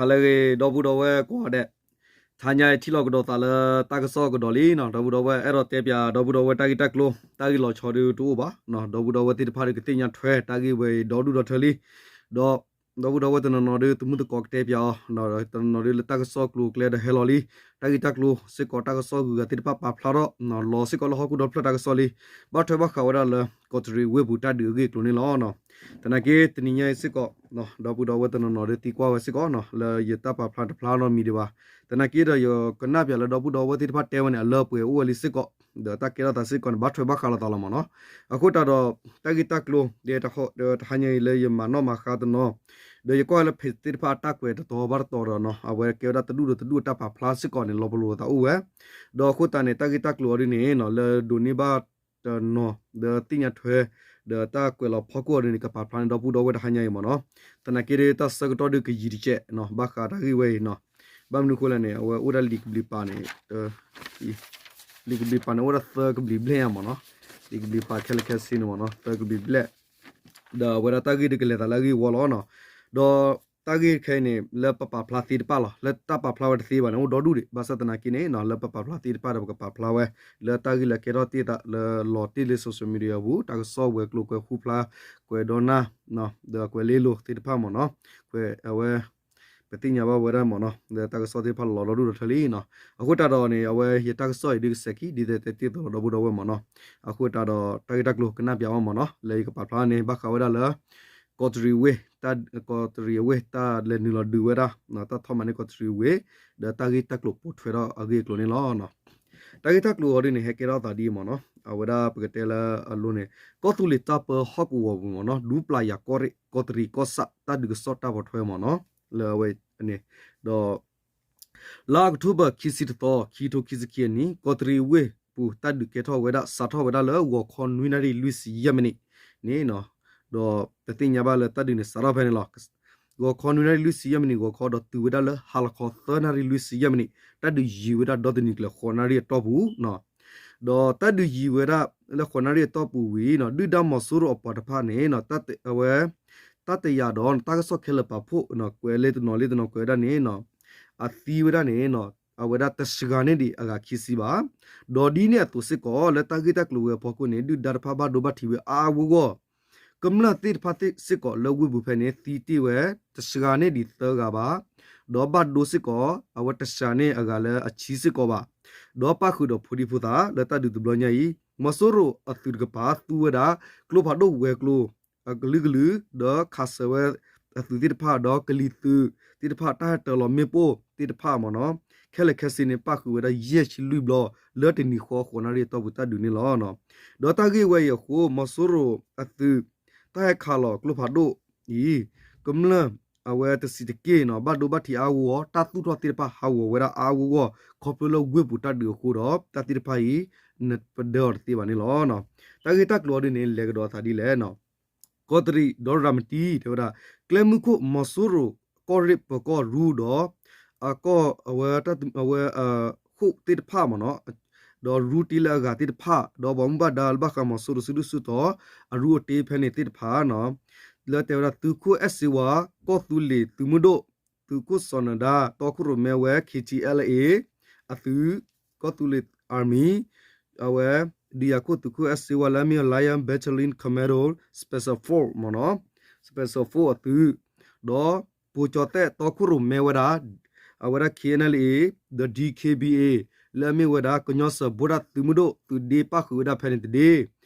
လၢအဂ့ၤ ဒီပုၢ်ဒီဝဲၢ်ကိးဂၤဒဲး, တဟါညါအံၤထံၣ်လိာ်ကဒီးသးလၢတၢ်ကစီၣ်ကဒီးလံနီၤ, ဒီပုၢ်ဒီဝဲၢ် အဲၣ်ဒိးတဲပၠးဒီပုၢ်ဒီဝဲၢ်တၢ်ဂ့ၢ်တၢ်ကျိၤ, တၢ်ဂ့ၢ်လီၤဆီဒုးတအိၣ်ဘၣ်, ဒီပုၢ်ဒီဝဲၢ်သ့ၣ်တဖၣ်ဒုးကသ့ၣ်ညါထွဲတၢ်ဂ့ၢ်ဝဲအံၤဒီဒူၣ်ဒီထၢလံ, ဒီး ဒီပုၢ်ဒီဝဲၢ်တနီၤနီၤဒုး သမုၢ်သကိးကတဲပၠးအီၤ, တနီၤနီၤဒုးလၢတၢ်ကစီၣ်ကျိၤကျဲဒီးဟဲလီၤလံ, တၢ်ဂ့ၢ်တၢ်ကျိၤစ့ၢ်ကီးတၢ်ကစီၣ်ဂုၤဂၤသ့ၣ်တဖၣ်ပာ်ဖျါထီၣ် လီၤစ့ၢ်ကီးလၢဟီၣ်ခိၣ်ဒီဖျၢၣ်တၢ်ကစီၣ်လံ, ဘၣ်ထွဲဘၣ်ဃးဝဲဒၣ်လၢ ကီးတရံးဝ့ၢ်ပူၤတၢ်ဒုးအဂ့ၢ်အကျိၤန့ၣ်လီၤ. သနာ်က့တနံၤညါအံၤစ့ၢ်ကီး ဒီပုၢ်ဒီဝဲၢ်တနီၤနီၤဒုးသံကွၢ်ဝဲစ့ၢ်ကီးနီၤ လၢယတၢ်ပာ်ဖျါတဖျါနီတမံၤဒံးဘၣ်, သနာ်က့ဒီးယကနၣ်ပၠးလၢဒီပုၢ်ဒီဝဲၢ်သ့ၣ်တဖၣ်တဲဝဲန့ၣ် အလၢအပှဲၤအိၣ်ဝဲလံစ့ၢ်ကီး, ဒီးတၢ်ကဲထီၣ်သးစ့ၢ်ကီးန့ၣ် ဘၣ်ထွဲဘၣ်ဃးလိာ်သးလီၤမ့ၢ်နီၤ. အဃိသတးဒီး တၢ်ဂ့ၢ်တၢ်ကျိၤ တဟါညါအံၤလၢယမၤနီၣ်မၤဃါတနီၤ, ဒီးယကွၢ်လၢ page သ့ၣ်တဖၣ်အတၢ်ကွဲးတတီၤဘၣ်တတီၤဒီးနီၤ အဝဲကဲဝဲဒၣ်တဒူၣ်ဒီးတဒူၣ်အတၢ်ပာ်ဖျါစ့ၢ်ကီးန့ၣ် လီၤပလိာ်သးအိၣ်ဝဲ, ဒီးအဃိသတးန့ၣ် တၢ်ဂ့ၢ်တၢ်ကျိၤအီၤဒ်န့ၣ်နီၤ လၢဒိးန့ၢ်ဘၣ်တနီၤ ဒီးသ့ၣ်ညါထွဲ ဒီးတၢ်ကွဲးလီၤဖီခိၣ်အီၤဒ်န့ၣ် ကပာ်ဖျါန့ၢ်ဒီပုၢ်ဒီဝဲၢ်တဟါညါအံၤမ့ၢ်နီၤ. သနာ်က့ဒီးတၢ်ဆၢကတီၢ်ဒုးကယံာ်တကဲး ဘၣ်ဃးတၢ်ဂ့ၢ်ဝဲအံၤနီၤ. ဘၣ်မနုၤဃိလဲၣ်န့ၣ် အဝဲအိၣ်ဒၣ်လံာ်ကဘျံးပၤန့ၣ် လံာ်ကဘျံးပၤန့ၣ် အိၣ်ဒၣ်သၢကဘျံးဘျဲၣ်ညါမ့ၢ်နီၤ, လံာ်ကဘျံးပၤခဲလၢာ်ခဲဆ့န့ၣ်မ့ၢ်နီၤ သၢကဘျံးဘျဲၣ်, ဒီးအဝဲဒၣ်တၢ်ဂ့ၢ်ဒုးကလဲၤသးလၢအဂ့ၢ်အဝီလီၤနီၤ. ဒီးတၢ်ဂ့ၢ်ခဲအံၤန့ၣ် လၢပပာ်ဖျါသ့တဖၣ်လီၤ, လၢတၢ်ပာ်ဖျါဝဲတသ့ဘၣ်န့ၣ် အိၣ်ဒီဒူၣ်ဒံး, ဘၣ်ဆၣ်သနာ်က့န့ၣ် လၢပပာ်ဖျါဝဲဒၣ်ပကပာ်ဖျါဝဲ လၢတၢ်ဂ့ၢ်လၢကဲထီၣ်တ့ၢ်သးလၢလီၤတ့ၢ်လၢ social media ပူၤ တၢ်ကစီၣ်ဝဲၤကျိၤကွဲးဃူဖျါ ကွဲးဒီနၢ် ဒီးကွဲးလ့လိာ်သ့တဖၣ်မ့ၢ်နီၤ, ကွဲးအဝဲ ပသ့ၣ်ညါဘၣ်ဝဲဒၣ်မ့ၢ်နီၤ လၢတၢ်ကစီၣ်သ့ၣ်တဖၣ်လီၤဒီဒူၣ်ဒီထၢလံနီၤ. အဃိသတးဒီးန့ၣ် အဝဲယတၢ်ကစီၣ်အံၤဒုးကစဲးခံ ဒ်သိးတဲတ့ၢ်သးလီၤဒီပုၢ်ဒီဝဲၢ်မ့ၢ်နီၤ. အဃိသတးဒီးတၢ်ဂ့ၢ်တၢ်ကျိၤကနၣ်ပၠးအီၤမ့ၢ်နီၤ လၢယကပာ်ဖျါန့ၣ် ဘၣ်ဃးဝဲဒၣ်လၢ ကီးတရံးဝ့ၢ် ကီးတရံးအဝ့ၢ် တၢ်လဲၤနုာ်လီၤဒုးဝဲဒၣ် တၢ်ထီၣ်မၤန့ၢ်ကီးတရံးဝ့ၢ် ဒီးတၢ်ဂ့ၢ်တၢ်ကျိၤပိာ်ထွဲထီၣ်အဂ့ၢ်အကျိၤန့ၣ်လီၤ. တၢ်ဂ့ၢ်တၢ်ကျိၤအီၤဒ်န့ၣ် ဟဲကဲထီၣ်သးဒ်အံၤမ့ၢ်နီၤ, အဝဲဒၣ်ပကတဲလၢအလိၤန့ၣ် ကီၢ်သူလ့ၤတၢ်ပၢဟီၣ်ကဝီၤပူၤမ့ၢ်နီၤ ဒူပျၢ်ယၤကီၢ်ရ့ၣ် ကီးတရံးကီၢ်ဆၣ် တၢ်ဒုးကစီၣ်တၢ်ပိာ်ထွဲမ့ၢ်နီၤ, လၢအဝဲန့ၣ် ဒီး လါအီးကထိဘၢၣ် ခံဆံတသီ ခံကထိခံဆံခံအနံၣ် ကီးတရံးဝ့ၢ်ပူၤ တၢ်ဒုးကဲထီၣ်ဝဲဒၣ် စးထီၣ်ဝဲဒၣ်လၢ ဂီၤခီနွံနၣ်ရံၣ်လွံၢ်ဆံယဲၢ်မံးနံးန့ၣ်နီၤ, ဒီးပသ့ၣ်ညါဘၣ်လၢတၢ်ဒုးန့ၣ် စးထီၣ်ဖဲန့ၣ်လီၤ. ဂီၤခီနွံနၣ်ရံၣ်လွံၢ်ဆံယဲၢ်မံးနံး ဂီၤခီ ဒီးတုၤဝဲဒၣ်လၢဟါလီၤခီသၢနၣ်ရံၣ်လွံၢ်ဆံယဲၢ်မံးနံး တၢ်ဒုးယံၤဝဲဒၣ်ဒီတနံၤကျၢၤဃိးနၣ်ရံၣ်အတီၢ်ပူၤနီၤ, ဒီးတၢ်ဒုးယံၤဝဲဒၣ်လၢဃိးနၣ်ရံၣ်အတီၢ်ပူၤဝံၤနီၤ ဒုၣ်ဒါမီၤစိရိၤအပှၤတဖၣ်န့ၣ် အဝဲ တၢ်တယာ်ဒီးတၢ်ကစီၣ်ခဲလၢာ်ပာ်ဖှိၣ် ကွဲးလၢတနီၤလၢတနီၤကွဲးဝဲဒၣ်န့ၣ် အသံဝဲဒၣ်န့ၣ် အဝဲဒၣ်တစှၤန့ၢ်ဒံးအဂၤခံဆံဘၣ်. ဒီးဒ်န့ၣ်အသိးစ့ၢ်ကီး လၢတၢ်ဂ့ၢ်တၢ်ကျိၤဝဲၤအဖီခိၣ်န့ၣ် ဒုၣ်ဒါတဖၣ်ဘၣ်ဒိဘၣ်ထံးဝဲအါအါဂီၢ်ဂီၢ်, ကမျၢၢ်သ့ၣ်တဖၣ်စ့ၢ်ကီးလၢဝ့ၢ်ပူၤဖဲန့ၣ် သံတ့ၢ်ဝဲ တစှၤန့ၢ်ဒံးသၢဂၤဘၣ်, ဒီးဘၣ်ဒိစ့ၢ်ကီး အဝဲတစှၤန့ၢ်အဂၤလၢအဆံစ့ၢ်ကီးဘၣ်, ဒီးပၣ်ဃုာ်ဒီးဖိဒံဖိသၣ် လၢတၢ်ဒုးတဘျီညါအံၤ မီၤစိရိၤအသုးတကပၤသူဝဲဒၣ် ကျိဖးဒိၣ်ဝဲၤကျိၤ အကလုာ်ကလုာ် ဒီးခးစၢၤဝဲအသုးသ့ၣ်တဖၣ် ဒီးကလံၤသုးသ့ၣ်တဖၣ် တၢ်ဟဲတၢၤလီၤမ့ၣ်ပိၢ်သ့ၣ်တဖၣ်မ့ၢ်နီၤ, ခဲလၢာ်ခဲဆ့န့ၣ် ပၣ်ဃုာ်ဝဲဒၣ်ယဲၢ်ဆံလွံၢ်ဘျီ လၢတနံၤဃီဃိးနၣ်ရံၣ်အတီၢ်ပူၤတၢ်ဒုးန့ၣ်လီၤ. ဒီးတၢ်ဂ့ၢ်ဝဲအံၤအဃိ မီၤစိရိၤအသုး တၢ်ဟဲခးလီၤကျိဖးဒိၣ်အံၤ ကမျၢၢ်အဝဲတဆံးတက့ၢ်နီၤ ဘၣ်ဒိဘၣ်ထံးအါဂီၢ်ဂီၢ် တၢ်သူၣ်ထီၣ်သ့ၣ်တဖၣ်ဟးဂီၤဝဲဒၣ်အါဂီၢ်ဂီၢ် ခီဖျိလၢဝ့ၢ်ပူၤတၢ်ဒုးအဃိဒီး တၢ်သ့ၣ်တဖၣ်အံၤ နပဒၢအီၤတသ့ဘၣ်န့ၣ်လီၤ. တၢ်ဂ့ၢ်တၢ်ကျိၤအီၤဒ်န့ၣ် လဲၤကဒီးအသးဒ်လဲၣ်နီၤ, ကီးတရံးဒီးရၤမတံ တဲဝဲဒၣ် ကျဲမုၢ်ခိၣ်မီၤစိရိၤ ကီၢ်ရ့ၣ်ပၢၤကီၢ်ရူဒီး အကီၢ်အဝဲ အဝဲ ဃိၣ်သ့ၣ်တဖၣ်မ့ၢ်နီၤ, ဒီးရူတ့လၢအဂၤသ့ၣ်တဖၣ် ဒီးပှၤမူဘၣ်ဒါလၢဘၣ်ဃးမီၤစိရိၤစုဒုၣ်စုတီၤ အရူအတ့ဖဲန့ၣ်သ့ၣ်တဖၣ်နီၤ, လၢတဲဝဲဒၣ်သုးခိၣ်အဲၣ်စ့ဝါ ကီၢ်သူလ့ၤသုးမုၢ်ဒိၣ် သုးခိၣ်စီၤနဒါ တီခိၣ်ရိၣ်မဲဝဲ K T L A အသုး ကီၢ်သူလ့ၤ Army အဝဲ ဒုးယၤခိၣ်သုးခိၣ်အဲၣ်စ့ဝါလၢအမ့ၢ် Lion Battalion Commando Special Force မ့ၢ်နီၤ, Special Force အသုး, ဒီး ပိၤကၠီၤသဲၣ်တီခိၣ်ရိၣ်မဲဝဲဒၣ် အဝဲဒၣ် K N L A ဒီး D K B A လၢအမ့ၢ်ဝဲဒၣ် ကညီစၢဖှိၣ်ဒၣ်သုးမုၢ်ဒိၣ် သုးဒ့ပၣ်ဃုာ်ဝဲဒၣ်ဖဲန့ၣ်တဒ့,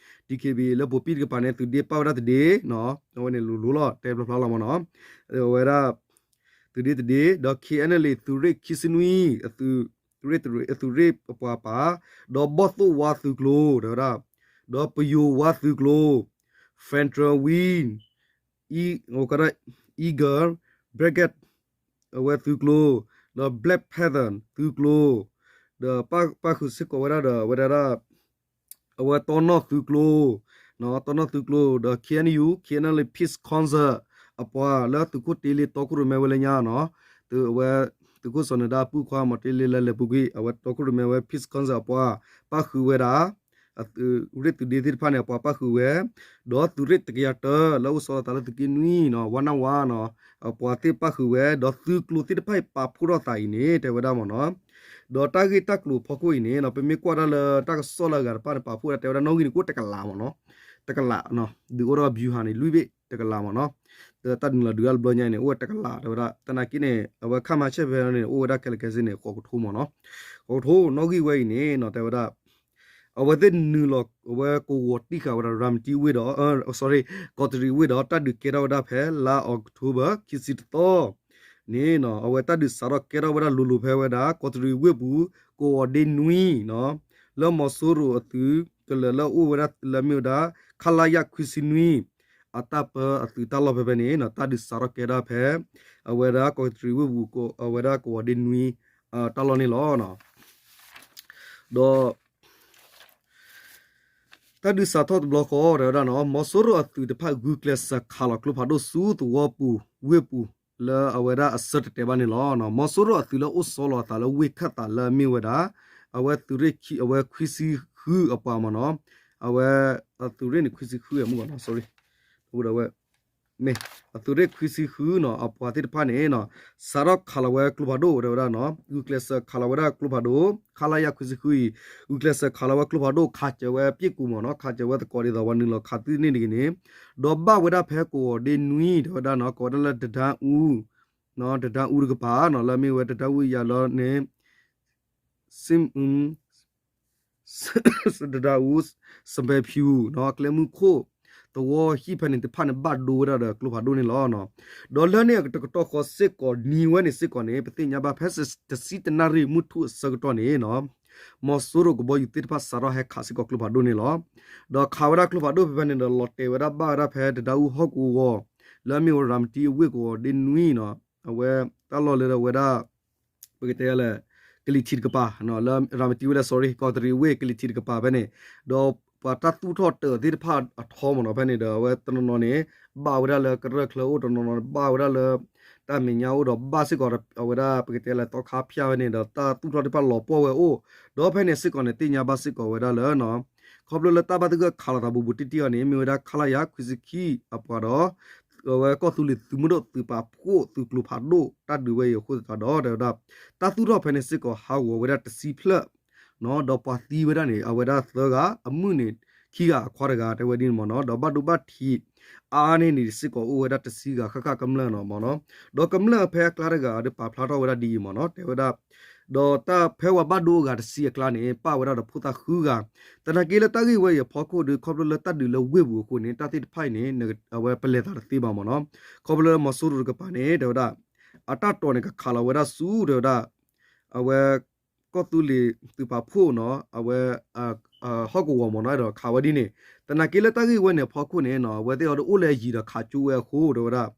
D K B A လၢပိၤပံၣ်တကပၤန့ၣ် သုးဒ့ပၣ်ဝဲဒၣ်တဒ့, အဝဲန့ၣ်လိၤလိၤလီၤ တဲဖျါဖျါလီၤမ့ၢ်နီၤ, အဝဲဒၣ် သုးဒ့တဒ့, ဒီး K N L A သုးရ့ၣ်ခံဆံနွံ အသုးရ့ၣ် အသုးရ့ၣ်အပှၤပာ်, ဒီးဘီၣ်သိၣ်ဝါသုးကျိၤ တဲဝဲဒၣ်, ဒီးပယိၤဝါသုးကျိၤ, Federal Wing, Eagle Brigade အဝဲသုးကျိၤ, ဒီး Black Panther သုးကျိၤ, ဒီးပၣ်ဃုာ်စ့ၢ်ကီးဝဲဒၣ်ဒီး အဝဲဒၣ် အဝဲတီနီၣ်သုးကျိၤ, တီနီၣ်သုးကျိၤ ဒီး K N U, K N L A Peace Council အပှၤလၢသုးခိၣ်တ့လ့တီခိၣ်ရိၣ်မဲဝဲလၢညါနီၤ, အဝဲ သုးခိၣ်စီၤနဒါပုၢ်ခွါမၤတ့လ့လၢလဲၤပူၤကွံာ် အဝဲတီခိၣ်ရိၣ်မဲဝဲ Peace Council အပှၤ ပၣ်ဃုာ်ဝဲဒၣ် အသုးရ့ၣ်သုးဒ့သ့ၣ်တဖၣ်န့ၣ် အပှၤပၣ်ဃုာ်ဝဲ, ဒီးသုးရ့ၣ်တကယၤတၢလၢအအိၣ်ဆီလီၤသးလၢသုးက့နွံနီၤ ဝါနၢဝါနီၤ အပှၤသ့ၣ်ပၣ်ဃုာ်ဝဲ, ဒီးသုးကျိၤသ့ၣ်တဖၣ်အံၤပာ်ဖှိၣ်ထီၣ်သးအံၤန့ၣ် တဲဝဲဒၣ်မ့ၢ်နီၤ, ဒီးတၢ်ဂ့ၢ်တၢ်ကျိၤဖီခိၣ်အံၤန့ၣ်နီၤ ပမ့ၢ်ကွၢ်ဒၣ်လၢတၢ်ကစီၣ်လၢအဂၤတဖၣ်န့ၣ် ပာ်ဖှိၣ်ဒၣ်တဲဝဲဒၣ်နီၣ်ဂံၢ်န့ၣ် ကအိၣ်တကလးမ့ၢ်နီၤ, တကလးနီၤ ဒုးအိၣ်ထီၣ် ဗျူဟာ န့ၣ် လွံၢ်ဘ့ၣ်တကလးမ့ၢ်နီၤ, ဒီးတၢ်ဒုးလီၤဒုးတၢ်တဘျီညါအံၤန့ၣ် အိၣ်ဝဲတကလး တဲဝဲဒၣ် သနာ်က့န့ၣ် အဝဲခါမၤဆဲၣ်ဖဲန့ၣ် အိၣ်ဝဲဒၣ်ခဲလၢာ်ခဲဆ့န့ၣ် ဃိးကထိမ့ၢ်နီၤ, ဃိးကထိနီၣ်ဂံၢ်ဝဲအံၤန့ၣ်နီၤ တဲဝဲဒၣ် အဝဲသ့ၣ်နုာ်လီၤ အဝဲကဝီၤတံၢ်ဃာ်ဝဲဒၣ် ရၤမတံဝ့ၢ်ဒီး sorry ကီးတရံးဝ့ၢ်ဒီး တၢ်ဒုးကဲထီၣ်ဝဲဒၣ်ဖဲလါအီးကထိဘၢၣ် ခံဆံတသီန့ၣ်နီၤ အဝဲတၢ်ဒုးစးထီၣ်ကဲထီၣ်ဝဲဒၣ်လိၤလိၤဖဲဝဲဒၣ် ကီးတရံးဝ့ၢ်ပူၤ ကဝီၤဒ့နွံနီၤ လၢမီၤစိရိၤအသုးကလၢၤလၢအအိၣ်ဝဲဒၣ်လၢမ့ၢ်ဝဲဒၣ် ခလရ ခွံဆံနွံ အတၢ်ပၢအသုးတၢ်လီၢ်ဖဲဖဲန့ၣ်နီၤ တၢ်ဒုးစးထီၣ်ကဲဒၣ်ဖဲ အဝဲဒၣ်ကီးတရံးဝ့ၢ်ပူၤ အဝဲဒၣ်ကဝီၤဒ့နွံ တၢ်လီၢ်န့ၣ်လီၤ. ဒီး တၢ်ဒုးစးထီၣ်တဘျီဃီ တဲဝဲဒၣ်နီၤ မီၤစိရိၤအသုးတဖၣ် ဂုာ်ကျဲးစၢးခးလီၤကျိဖးဒိၣ်ဆူသဝီပူၤ ဝ့ၢ်ပူၤ လၢအဝဲဒၣ်အဆၢတတဲာ်ဘၣ်န့ၣ်လီၤ. မီၤစိရိၤအသုးလၢအိၣ်ဆီလီၤအသးလၢဝ့ၢ်ခၢၣ်သးလၢအမ့ၢ်ဝဲဒၣ် အဝဲသုးရ့ၣ် အဝဲခွံဆံဃုအပှၤမ့ၢ်နီၤ အဝဲ အသုးရ့ၣ်န့ၣ် ခွံဆံဃုအမုၢ်ဂီၤနီၤ sorry ဝဲဒၣ်ဝဲ မ့ၢ် အသုးရ့ၣ်ခွံဆံဃုနီၤ အပှၤသ့ၣ်တဖၣ်န့ၣ်နီၤ စးထီၣ်ခးလီၤဝဲကျိဖးဒိၣ် တဲဝဲဒၣ်နီၤ ဂုာ်ကျဲးစၢးခးလီၤဝဲဒၣ်ကျိဖးဒိၣ် ခလရ ခွံဆံဃုအံၤ ဂုာ်ကျဲးစၢးခးလီၤဝဲကျိဖးဒိၣ် ခးစၢၤဝဲပျ့ၣ်ကူၤမ့ၢ်နီၤ ခးစၢၤဝဲသကိးဒ်သိးပှၤနုာ်လီၤခးသုန့ၣ်တဂ့ၤန့ၣ် ဒီးဘၣ်ဝဲဒၣ်ဖဲကဝီၤဒ့နွံ တဲဝဲဒၣ်နီၤ ကဝီၤဒၣ်လၢတဒါအူ တဒါအူတကပၤနီၤ လၢအမ့ၢ်ဝဲတဒါအူယၤလၢန့ၣ် စ့ၣ် တဒါအူ စပဲဖၠူနီၤ ကျဲမုၢ်ခိၣ် သဝီဟံၣ်ဖဲန့ၣ်တဖၣ်န့ၣ် ဘၣ်ဒိဝဲဒၣ်ဒီးကျိဖးဒိၣ်န့ၣ်လီၤ. ဒီးလၢန့ၣ်တကတီၢ်ဃီစ့ၢ်ကီး နံၤဝဲန့ၣ်စ့ၢ်ကီးန့ၣ် ပသ့ၣ်ညါဘၣ်ဖဲတဆံတနၣ်ရံၣ်မုၢ်ထူၣ်အဆၢကတီၢ်န့ၣ်နီၤ မီၤစိရိၤကဘီယူၤသ့ၣ်တဖၣ်စးထီၣ်ဟဲခးစ့ၢ်ကီးကျိဖးဒိၣ်န့ၣ်လီၤ. ဒီးခးဝဲဒၣ်ကျိဖးဒိၣ်ဖဲဖဲန့ၣ်ဒီး လီၤတဲာ်ဝဲဒၣ်ဘၣ်ဝဲဒၣ်ဖဲတဒါအူဟီၣ်ကဝီၤ လၢအမ့ၢ်ဝဲရၤမတံအဝ့ၢ်ကဝီၤဒ့နွံနီၤ အဝဲတၢ်လီၢ်လၢအဝဲဒၣ် ပကတဲလဲၣ် ကလံၤထံးတကပၤ လၢရၤမတံဝ့ၢ်လၢ sorry ကီးတရံးဝ့ၢ်ကလံၤထံးတကပၤဖဲန့ၣ် ဒီးပှၤတၢ်သူၣ်ထီၣ်တၢးသ့ၣ်တဖၣ်အထီမ့ၢ်နီၤ ဖဲန့ၣ်ဒီး အဝဲတနီၤနီၤန့ၣ် ဘၣ်ဝဲဒၣ်လၢကရၢၢ်ချၢအိၣ် တနီၤနီၤန့ၣ် ဘၣ်ဝဲဒၣ်လၢ တၢ်မဲာ်ညါအိၣ်ဒီးဘၣ်စ့ၢ်ကီး အဝဲဒၣ်ပကတဲလဲၣ်သီခါဖၠၣ်ဖဲန့ၣ်ဒီး တၢ်သူၣ်ထီၣ်သ့ၣ်တဖၣ်လီၤပှီၢ်ဝဲအိၣ် ဒီးဖဲန့ၣ်စ့ၢ်ကီးန့ၣ် သ့ၣ်ညါဘၣ်စ့ၢ်ကီးဝဲဒၣ်လၢ ခီဖျိလၢတၢ်ဘၣ်သဂၢၢ်ခးလိာ်သးဘူးဘူးတံၢ်တံၢ်အီၤန့ၣ် မ့ၢ်ဝဲဒၣ် ခလရ ခွံဆံခံအပှၤဒီး အဝဲကီၢ်သူလ့ၤသုးမုၢ်ဒိၣ်သုးပာ်ဖှိၣ်သုးကျိၤဖးဒိၣ်တၢ်ဒုးဝဲအံၤအဃိသတးဒီး တဲဝဲဒၣ် တၢ်သူၣ်ထီၣ်ဖဲန့ၣ်စ့ၢ်ကီးဟးဂီၤဝဲဒၣ်တဆံဖျၢၣ် ဒီးပှၤသံဝဲဒၣ်န့ၣ် အဝဲဒၣ်သၢဂၤ အမုၣ်န့ၣ်ခံဂၤအခွါတဂၤ တဲဝဲဒ်န့ၣ်မ့ၢ်နီၤ ဒီးဘၣ်ဒိဘၣ်ထံးအါန့ၢ်န့ၣ်စ့ၢ်ကီးအိၣ်ဝဲဒၣ်တဆံဂၤဃၣ်ဃၣ်ကမျၢၢ်နီၤမ့ၢ်နီၤ ဒီးကမျၢၢ်ဖဲအကျါတဂၤဒီးပာ်ဖျါထီၣ်ဝဲဒၣ်ဒ်အံၤမ့ၢ်နီၤ တဲဝဲဒၣ် ဒီးတၢ်ဖဲဝဲဘၣ်ဒိအဂၤတဆံအကျါန့ၣ် ပၣ်ဝဲဒၣ်ဒီးဖိသၣ်ဃုဂၤ သနာ်က့လၢတၢ်ဂ့ၢ်ဝဲအံၤအဖီခိၣ်ဒီး ခီဖျိလၢတၢ်ဒုးလၢဝ့ၢ်ပူၤအဃိန့ၣ် တၢ်သ့ၣ်တဖၣ်အံၤန့ၣ် အဝဲပလဲၤသးတသ့ဘၣ်မ့ၢ်နီၤ ခီဖျိလၢမီၤစိရိၤတကပၤန့ၣ် တဲဝဲဒၣ် အတၢ်တိာ်န့ၣ် ကခးလီၤဝဲဒၣ်ဆူတဲဝဲဒၣ် အဝဲ ကီၢ်သူလ့ၤသုးပာ်ဖှိၣ်နီၤ အဝဲ ဟီၣ်ကဝီၤမ့ၢ်နီၤ ဒီးခးဝဲဒ်န့ၣ် သနာ်က့လၢတၢ်ဂ့ၢ်ဝဲန့ၣ်အဖီခိၣ်န့ၣ်နီၤ အဝဲသ့ၣ်အီၤဒၣ်အိၣ်လၢအယံၤဒီးခးကၠိဝဲအဃိ တဲဝဲဒၣ်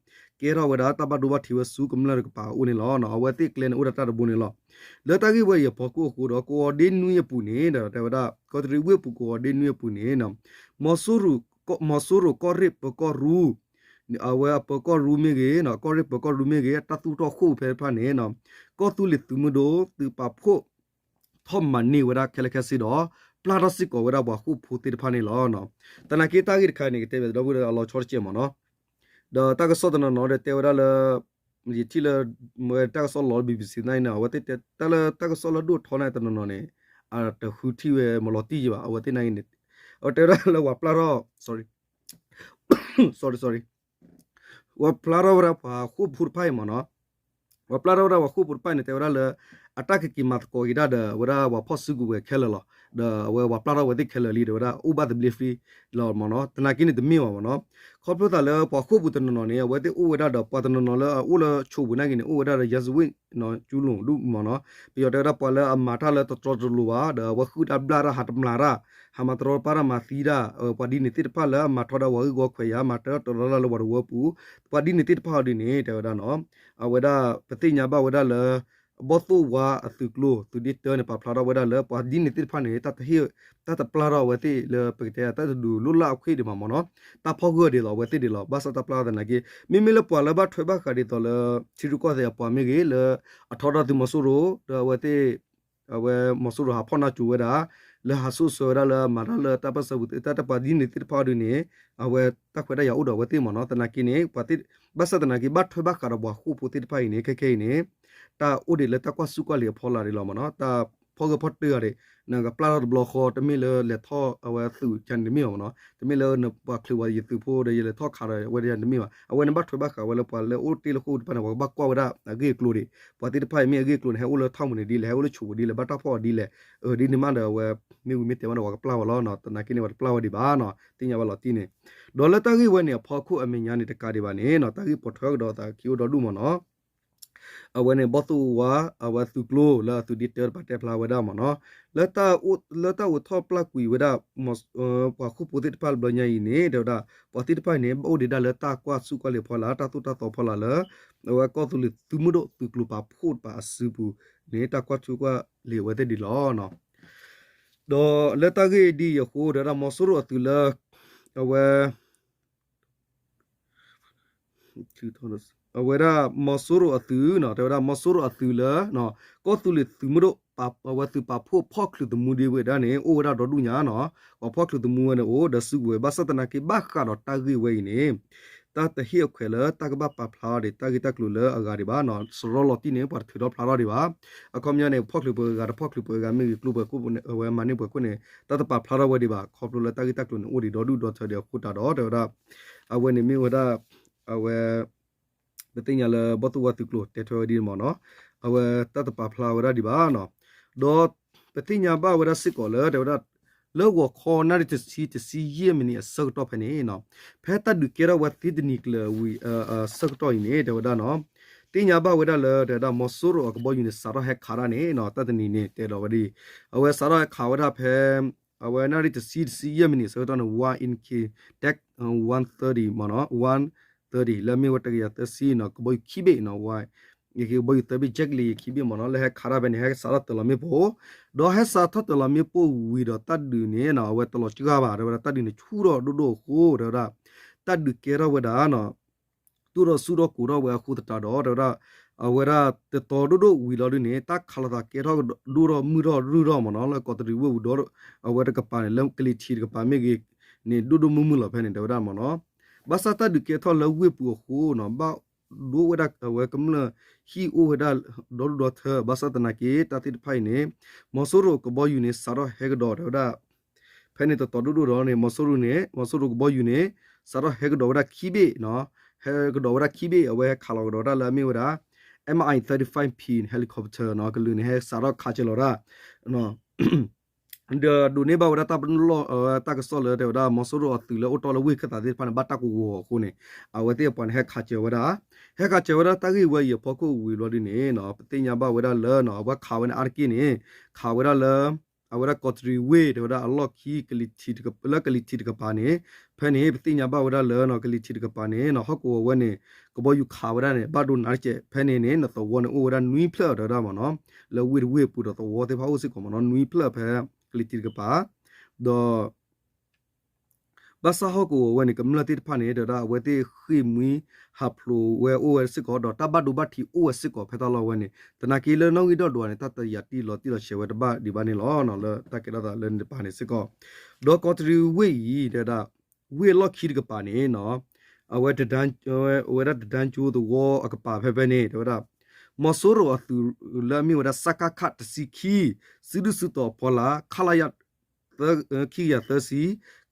ကဲထီၣ်ဝဲဒၣ်တၢ်ဘၣ်ဒိဘၣ်ထံးဝဲဆူကမျၢၢ်တကပၤအအိၣ်န့ၣ်လီၤ. အဝဲသ့ၣ်ကျဲန့ၣ်အိၣ်ဒီးတၢ်တဘိန့ၣ်လီၤ. လၢတၢ်ဂ့ၢ်ဝဲအံၤအဖီခိၣ်အဃိဒီး ကဝီၤဒ့နွံအပူၤန့ၣ် တဲဝဲဒၣ် ကီးတရံးဝ့ၢ်ပူၤကဝီၤဒ့နွံအပူၤန့ၣ် မီၤစိရိၤကီၢ်ရ့ၣ်ပၢၤကီၢ်ရူ အဝဲအပၢၤကီၢ်ရူမ့ၢ်ဂ့ၤ ကီၢ်ရ့ၣ်ပၢၤကီၢ်ရူမ့ၢ်ဂ့ၤ တၢ်သူၣ်ထီၣ်ဃိာ်ဖဲတဖၣ်န့ၣ် ကီၢ်သူလ့ၤသုးမုၢ်ဒိၣ်သုးပာ်ဖှိၣ် ထီၣ်မၤန့ၢ်ဝဲဒၣ်ခဲလၢာ်ခဲဆ့ဒီး ပျၢ်ထီၣ်စ့ၢ်ကီးဝဲဒၣ်ပှၤဃိာ်ဖိသ့ၣ်တဖၣ်န့ၣ်လီၤ. သနာ်က့တၢ်ဂ့ၢ်တခါန့ၣ် ကတဲဘၣ်ဒီပုၢ်ဝဲၢ်အလီၤဆီတကဲးမ့ၢ်နီၤ. ဒီးတၢ်ကစီၣ်တနီၤနီၤဒီးတဲဝဲဒၣ်လၢ ယထံၣ်လၢ တၢ်ကစီၣ်လီၤ BBC သ့ၣ်န့ၣ် အဝဲသ့ၣ်တဲတၢ်လၢတၢ်ကစီၣ်လၢဒိၣ်ထီန့ၣ်တနီၤနီၤန့ၣ် အတဃုထံၣ်ဝဲမၤလီၤတံၢ်ယံၤဘၣ် အဝဲသ့ၣ်န့ၣ် အတဲဝဲဒၣ်လၢပှၤပျၢ်ထီၣ် sorry sorry ပှၤပျၢ်ထီၣ်ဝဲဒၣ်ပှၤဃိာ်ဖိတဖၣ်အံၤမ့ၢ်နီၤ ပှၤပျၢ်ထီၣ်ဝဲဒၣ်ပှၤဃိာ်ဖိတဖၣ်န့ၣ် တဲဝဲဒၣ်လၢ အတၢ်ကက့ၤမၤသကိးက့ၤတၢ်ဒီး အဝဲဒၣ်ပှၤဖီၣ်စုကဝဲၤခဲလၢာ်လီၤ. ဒီးအဝဲပှၤပျၢ်ထီၣ်ဝဲသ့ၣ်ခဲလၢာ်လံ တဲဝဲဒၣ်အိၣ်ဘၣ်သဘျ့ free လီၤမ့ၢ်နီၤ. သနာ်က့န့ၣ်တမ့ၢ်ဘၣ်မ့ၢ်နီၤ. ခီဖျိသးလၢပှၤဃိာ်ဖိတနီၤနီၤန့ၣ် အဝဲသ့ၣ်အိၣ်ဝဲဒၣ်ဒီးပှၤတနီၤနီၤလၢအအိၣ်လၢဆိးပူၤနာ်က့န့ၣ် အိၣ်ဝဲဒၣ်ဒီး ရာဇဝင် ကျူးလွန် ဒူၣ်မ့ၢ်နီၤ. ပယီၤတဲဝဲဒၣ်ပှၤလၢအမၤတၢ်လၢတတြီတလိၤဘၣ် ဒီးအဝဲဃုတၢ်ဘျၣ်တၢ်ဟးတမျးတၢ် ဟးမၤတရီတပါတၢ်မၤသံတၢ် ပှၤဒ်န့ၣ်သ့ၣ်တဖၣ်လၢအမၤထီဒါပှၤဂ့ၢ်ဂီၢ်ခွဲးယာ် မၤတၢ်တရီတပါလၢပှၤတဝၢပူၤ ပှၤဒ်န့ၣ်သ့ၣ်တဖၣ်အီၤဒ်န့ၣ် တဲဝဲဒၣ်နီၤ အဝဲဒၣ်ပသ့ၣ်ညါဘၣ်ဝဲဒၣ်လၢ ဘီၣ်သိၣ်ဝါအသုးကျိၤ သုးဒ့တၢန့ၣ် ပာ်ဖျါထီၣ်ဝဲဒၣ်လၢပှၤဒ်န့ၣ်သ့ၣ်တဖၣ်န့ၣ် တၢ်တဟ့ၣ် တၢ်တပျၢ်ထီၣ်အဝဲသ့ၣ်လၢပကတဲတၢ်တဒုးလိၣ်လၢအခွ့ၣ်ဒံးမးမ့ၢ်နီၤ. တၢ်ဖီၣ်ဂၢၢ်ဒ်သိးအဝဲသ့ၣ်ဒ်လီၤ. ဘၣ်ဆၣ်တၢ်ပျၢ်ထီၣ်သနာ်က့ မ့မ့ၢ်လၢပှၤလၢဘၣ်ထွဲဘၣ်ဃးဒ်သိးလၢ ထံရူၢ်ကီၢ်သဲးအပှၤမ့ၢ်ဂ့ၤ လၢအထီဒါသုးမီၤစိရိၤ ဒီးအဝဲသ့ၣ် အဝဲမီၤစိရိၤဟးဖီၣ်နါစိၤဝဲဒၣ် လၢဟးစိၣ်ဆၢဝဲဒၣ်လၢမၤတၢ်လၢတၢ်ပၢၢ်ဆၢပူၤ တၢ်တပှၤဒ်န့ၣ်သ့ၣ်တဖၣ်အီၤဒုန့ၣ် အဝဲတၢ်ခွဲးတၢ်ယာ်အိၣ်ဒီးအဝဲသ့ၣ်မ့ၢ်နီၤ. သနာ်က့န့ၣ် ဘၣ်ဆၣ်သနာ်က့ ဘၣ်ထွဲဘၣ်ဃးဒီးပှၤဃိာ်ဖိသ့ၣ်တဖၣ်အံၤန့ၣ် ခဲခဲအံၤန့ၣ် တၢ်အိၣ်ဒံးလၢတၢ်ကွၢ်ဆူၣ်ကွၢ်လံၤအဖီလာ်ဒံးလီၤမ့ၢ်နီၤ. တၢ်ဖီၣ်ဂၢၢ်ဖီၣ်တၢၢ်ဂၤဒံး နကပျၢ်ထီၣ်တဘျီဃီ တမ့ၢ်လၢလဲၤထီၣ်အဝဲသုးကန့ၣ်တမ့ၢ်ဘၣ်မ့ၢ်နီၤ. တမ့ၢ်လၢနပှၤချုးဝဲယသုးဖိဒီး ယလဲၤထီၣ်ခးဒီးဝဲဒၣ်တမ့ၢ်ဘၣ်. အဝဲန့ၣ်ဘၣ်ထွဲဘၣ်ဃးဝဲလၢပှၤလၢအိၣ်တ့ၢ်လၢဃိာ်တဖၣ်န့ၣ် ပှၤကဘၣ်ကွၢ်ဝဲဒၣ်အဂ့ၢ်အကျိၤဒံး. ပှၤသ့ၣ်တဖၣ်အံၤမ့ၢ်အဂ့ၢ်အကျိၤန့ၣ် ဟဲအိၣ်လၢထီၣ်မူးန့ၣ်ဒ်လဲၣ်, ဟဲအိၣ်လၢဆိးပူၤဒ်လဲၣ်, ဘၣ်တၢ်ဖီၣ်အီၤဒ်လဲၣ်, အဒ်န့ၣ်မးဒီးအဝဲ မ့ၢ်ဝံၤမ့ၢ်တဲမးဒီးပှၤကပျၢ်ဝဲလီၤ. သနာ်က့န့ၣ် ပှၤတပျၢ်ဝဲဒံးဘၣ်နီၤ, သ့ၣ်ညါဘၣ်လီၤတံၢ်န့ၣ်. ဒီးလၢတၢ်ဂ့ၢ်ဝဲန့ၣ်အဖီခိၣ်အမဲာ်ညါန့ၣ် တကးဒံးဘၣ်န့ၣ်နီၤ, တၢ်ဂ့ၢ်ပိာ်ထွဲကဒီးသးခံအိၣ်ဒီဒူၣ်မ့ၢ်နီၤ. အဝဲန့ၣ် ဘီၣ်သိၣ်ဝါ အဝဲသုးကျိၤလၢအသုးဒ့တၢတပၤတဲဖျါဝဲဒၣ်မ့ၢ်နီၤ, လၢတၢ်အိၣ်ထီၣ်ပျၢ်ကွံာ်ဝဲဒၣ် ပှၤဃိာ်ဖိသ့ၣ်တဖၣ်လၢဘျီညါအံၤန့ၣ် တဲဝဲဒၣ် ပှၤသ့ၣ်တဖၣ်အံၤန့ၣ် ဘၣ်အိၣ်ဒံးဒၣ်လၢတၢ်ကွၢ်ဆူၣ်ကွၢ်လံၤအဖီလာ် တၢ်သိၣ်တၢ်သီအဖီလာ်လၢ အဝဲကီၢ်သူလ့ၤသုးမုၢ်ဒိၣ်သုးကျိၤပာ်ဖှိၣ်တပၤအစုပူၤန့ၣ် တၢ်ကွၢ်ဆူၣ်ကွၢ်လံၤအဝဲသ့ၣ်ဒံးလီၤ. ဒီးလၢတၢ်ဂ့ၢ်ဒ်အံၤအဃိ တဲဝဲဒၣ်မီၤစိရိၤအသုးလၢ အဝဲ အဝဲဒၣ်မီၤစိရိၤအသုးနီၤ, တဲဝဲဒၣ်မီၤစိရိၤအသုးလၢ ကီၢ်သူလ့ၤသုးမုၢ်ဒိၣ် အဝဲသုးပာ်ဖှိၣ်ဖီၣ်ချုးသမူဒံးဝဲဒၣ်န့ၣ် အိၣ်ဝဲဒၣ်ဒီဒူၣ်ညါနီၤ, ပှၤဖီၣ်ချုးသမူဝဲန့ၣ်အိၣ်ဒီးစုကဝဲၤ ဘၣ်ဆၣ်သနာ်က့ ဘၣ်ဃးဒီးတၢ်ဂ့ၢ်ဝဲအံၤန့ၣ် တၢ်တဟ့ၣ်အခွဲးလၢတၢ်ကဘၣ်ပာ်ဖျါအီၤဒံး တၢ်ဂ့ၢ်တၢ်ကျိၤလၢအဂၤဒံးဘၣ်နီၤ, စရီလီၤတံၢ်န့ၣ် ပှၤတထုးထီၣ်ဖျါထီၣ်ဒံးဘၣ်. အခီပညီန့ၣ် ဖီၣ်ချုးပှၤဂၤတဖီၣ်ချုးပှၤဂၤ မ့ၢ်ဂ့ၤကျိပှၤခိၣ် အဝဲမၤန့ၢ်ပှၤခိၣ်န့ၣ် တၢ်တပာ်ဖျါထီၣ်ဝဲဒံးဘၣ် ခီဖျိလၢတၢ်ဂ့ၢ်တၢ်ကျိၤန့ၣ် အိၣ်ဒံးဒီဒူၣ်ဒီထၢဒံးအဃိသတးဒီး တဲဝဲဒၣ် အဝဲန့ၣ်မ့ၢ်ဝဲဒၣ် အဝဲ ပသ့ၣ်ညါလၢဘီၣ်သိၣ်ဝါသုးကျိၤတဲထွဲဝဲဒ်န့ၣ်မ့ၢ်နီၤ, အဝဲတၢ်တပာ်ဖျါဝဲဒၣ်ဒံးဘၣ်နီၤ. ဒီးပသ့ၣ်ညါဘၣ်ဝဲဒၣ်စ့ၢ်ကီးလၢ တဲဝဲဒၣ် လၢဂီၤခီနၣ်ရံၣ်တဆံတဆံယဲၢ်မံးနံးအဆၢကတီၢ်ဖဲန့ၣ်နီၤ, ဖဲတၢ်ဒုးကဲထီၣ်ဝဲသ့တနံၤကျၢၤဝံၤ အဆၢကတီၢ်အံၤန့ၣ် တဲဝဲဒၣ်နီၤ, သ့ၣ်ညါဘၣ်ဝဲဒၣ်လၢ တဲဝဲဒၣ် မီၤစိရိၤအကဘီယူၤန့ၣ် စးထီၣ်ဟဲခးတၢ်န့ၣ်နီၤ, တၢ်တနံၤန့ၣ် တဲဒီးဝဲဒ်အံၤ, အဝဲစးထီၣ်ဟဲခးဝဲဒၣ်ဖဲ အဝဲနၣ်ရံၣ်တဆံတဆံယဲၢ်မံးနံးအဆၢကတီၢ်န့ၣ် one in K, one thirty မ့ၢ်နီၤ, one thirty လၢအမ့ၢ်ဝဲတကယၤသၢဆံနီၤ, ကဘီယူၤခံဘ့ၣ်နီၤ, ဝဲ ကဘီယူၤသၢဘ့ၣ် Javelin ခံဘ့ၣ်မ့ၢ်နီၤ, လၢဟဲခးတၢ်ဖဲန့ၣ် ဟဲစးထီၣ်တၢၤလီၤမ့ၣ်ပိၢ်, ဒီးဟဲစးထီၣ်တၢၤလီၤမ့ၣ်ပိၢ်ဝံၤဒီးတၢ်ဒုးန့ၣ်နီၤ, အဝဲတလီၤစှၤဘၣ်, တဲဝဲဒၣ်တၢ်ဒုးန့ၣ်ဆူၣ်ထီၣ်ဒိၣ်ဒိၣ်အဃိ တဲဝဲဒၣ် တၢ်ဒုးကဲထီၣ်ဝဲဒၣ်နီၤ တိၢ်ထီၣ်ဆူၣ်ထီၣ်ကိးထီၣ်ဝဲအဃိသတးဒီး တဲဝဲဒၣ် အဝဲဒၣ်တတီၤဒိၣ်ဒိၣ်ဝံၤလီၤဒုန့ၣ် တၢ်ခးလိာ်သးကဲထီၣ်ဒိၣ်ထီၣ်မုၢ်ထီၣ်ရုၢ်ထီၣ်မ့ၢ်နီၤ, လၢကီးတရံးဝ့ၢ်ပူၤဒီး အဝဲတကပၤန့ၣ် လၢကလံၤထံးတကပၤမ့ၢ်ဂ့ၤန့ၣ် ဒိၣ်ဒိၣ်မုၢ်မုၢ်လီၤဖဲန့ၣ် တဲဝဲဒၣ်မ့ၢ်နီၤ, ဘၣ်ဆၣ်တၢ်ဒုးကဲထီၣ်လၢဝ့ၢ်ပူၤအဃိနီၤ ဘၣ်ဒိဝဲဒၣ်အဝဲကမျၢၢ်ဟံၣ်အိၣ်ဝဲဒၣ်ဒီဒူၣ်ဒီထၢ ဘၣ်ဆၣ်သနာ်က့ တၢ်သ့ၣ်တဖၣ်အံၤန့ၣ် မီၤစိရိၤကဘီယူၤန့ၣ် စးထီၣ်ဟဲကဒီး တဲဝဲဒၣ် ဖဲန့ၣ်တတီၤဒိၣ်ဒိၣ်ဒီးန့ၣ် မီၤစိရိၤန့ၣ် မီၤစိရိၤကဘီယူၤန့ၣ် စးထီၣ်ဟဲကဒီးဝဲဒၣ်ခံဘ့ၣ်နီၤ, ဟဲကဒီးဝဲဒၣ်ခံဘ့ၣ် အဝဲဟဲခးလီၤကဒီးဝဲဒၣ်လၢအမ့ၢ်ဝဲဒၣ် M I thirty-five P helicopter နီၤ, ကလုာ်န့ၣ် ဟဲစးထီၣ်ခးစၢၤလီၤဒၣ် ဒီးဒိးန့ၢ်ဘၣ်ဝဲဒၣ်တၢ်ပနီၣ် တၢ်ကစီၣ်လၢတဲဝဲဒၣ် မီၤစိရိၤအသုးလၢအိၣ်တီၢ်လၢဝ့ၢ်ခၢၣ်သးသ့ၣ်တဖၣ်န့ၣ် ဘၣ်တၢ်ကဝီၤအဃိန့ၣ် အဝဲသ့ၣ်အပှၤန့ၣ် ဟဲခးစၢၤဝဲဒၣ်, ဟဲခးစၢၤဝဲဒၣ်တၢ်ဂ့ၢ်ဝဲအံၤအဖီခိၣ်ဝံၤဘျီဒ်န့ၣ်နီၤ, ပသ့ၣ်ညါဘၣ်ဝဲဒၣ်လၢနီၤ အဝဲခးဝဲန့ၣ်အါတက့ၢ်န့ၣ် ခးဝဲဒၣ်လၢ အဝဲဒၣ်ကီးတရံးဝ့ၢ် တဲဝဲဒၣ်အလီၢ်ခံ ကလံၤထံးတကပၤ လၢကလံၤထံးတကပၤန့ၣ် ဖဲန့ၣ် ပသ့ၣ်ညါဘၣ်ဝဲဒၣ်လၢနီၤ ကလံၤထံးတကပၤန့ၣ်နီၤ ဟီၣ်ကဝီၤဝဲန့ၣ် ကဘီယူၤခးဝဲဒၣ်န့ၣ် ဘၣ်ဒိနးတကဲး ဖဲန့ၣ်န့ၣ် နသဝီန့ၣ်အိၣ်ဝဲဒၣ်နွံဖျၢၣ် တဲဝဲဒၣ်မ့ၢ်နီၤ, လၢဝ့ၢ်တဝ့ၢ်ပူၤဒီးသဝီသ့ၣ်တဖၣ်အိၣ်စ့ၢ်ကီးမ့ၢ်နီၤ နွံဖျၢၣ်ဖဲကလံၤထံးတကပၤ ဒီး ဘၣ်ဆၣ်ဟီၣ်ကဝီၤဝဲန့ၣ် ကမျၢၢ်သ့ၣ်တဖၣ်န့ၣ် တဲဝဲဒၣ်အဝဲသ့ၣ်ဃ့ၢ်မှံဟးဖျိးဝဲအိၣ်ဝဲစ့ၢ်ကီး ဒီးတၢ်ဘၣ်ဒိဘၣ်ထံးအိၣ်ဝဲစ့ၢ်ကီးဖဲတၢ်လီၢ်ဝဲန့ၣ် သနာ်က့လၢနီၣ်ဂံၢ်ဒီၣ်ဒွးန့ၣ် တၢ်တယာ်တံၢ်လီၤတံၢ်လီၤဆဲးဝဲတဘၣ်ဒံးဘၣ်န့ၣ်လီၤ. လၢတၢ်ကဲထီၣ်သးလၢန့ၣ်တပၤန့ၣ်စ့ၢ်ကီး ဒီးကီးတရံးဝ့ၢ်အံၤ တဲဝဲဒၣ် ဝ့ၢ်အလီၢ်ခံတကပၤန့ၣ်နီၤ အဝဲ ဝဲဒၣ်တဒၢကၠိသဝီအကပၤဖဲဖဲန့ၣ် တဲဝဲဒၣ် မီၤစိရိၤအသုးလၢအမ့ၢ်ဝဲဒၣ် စကခ တဆံခံ စုဒုၣ်စုတီၤအဖီလာ် ခလရ ခံကယၤသၢဆံ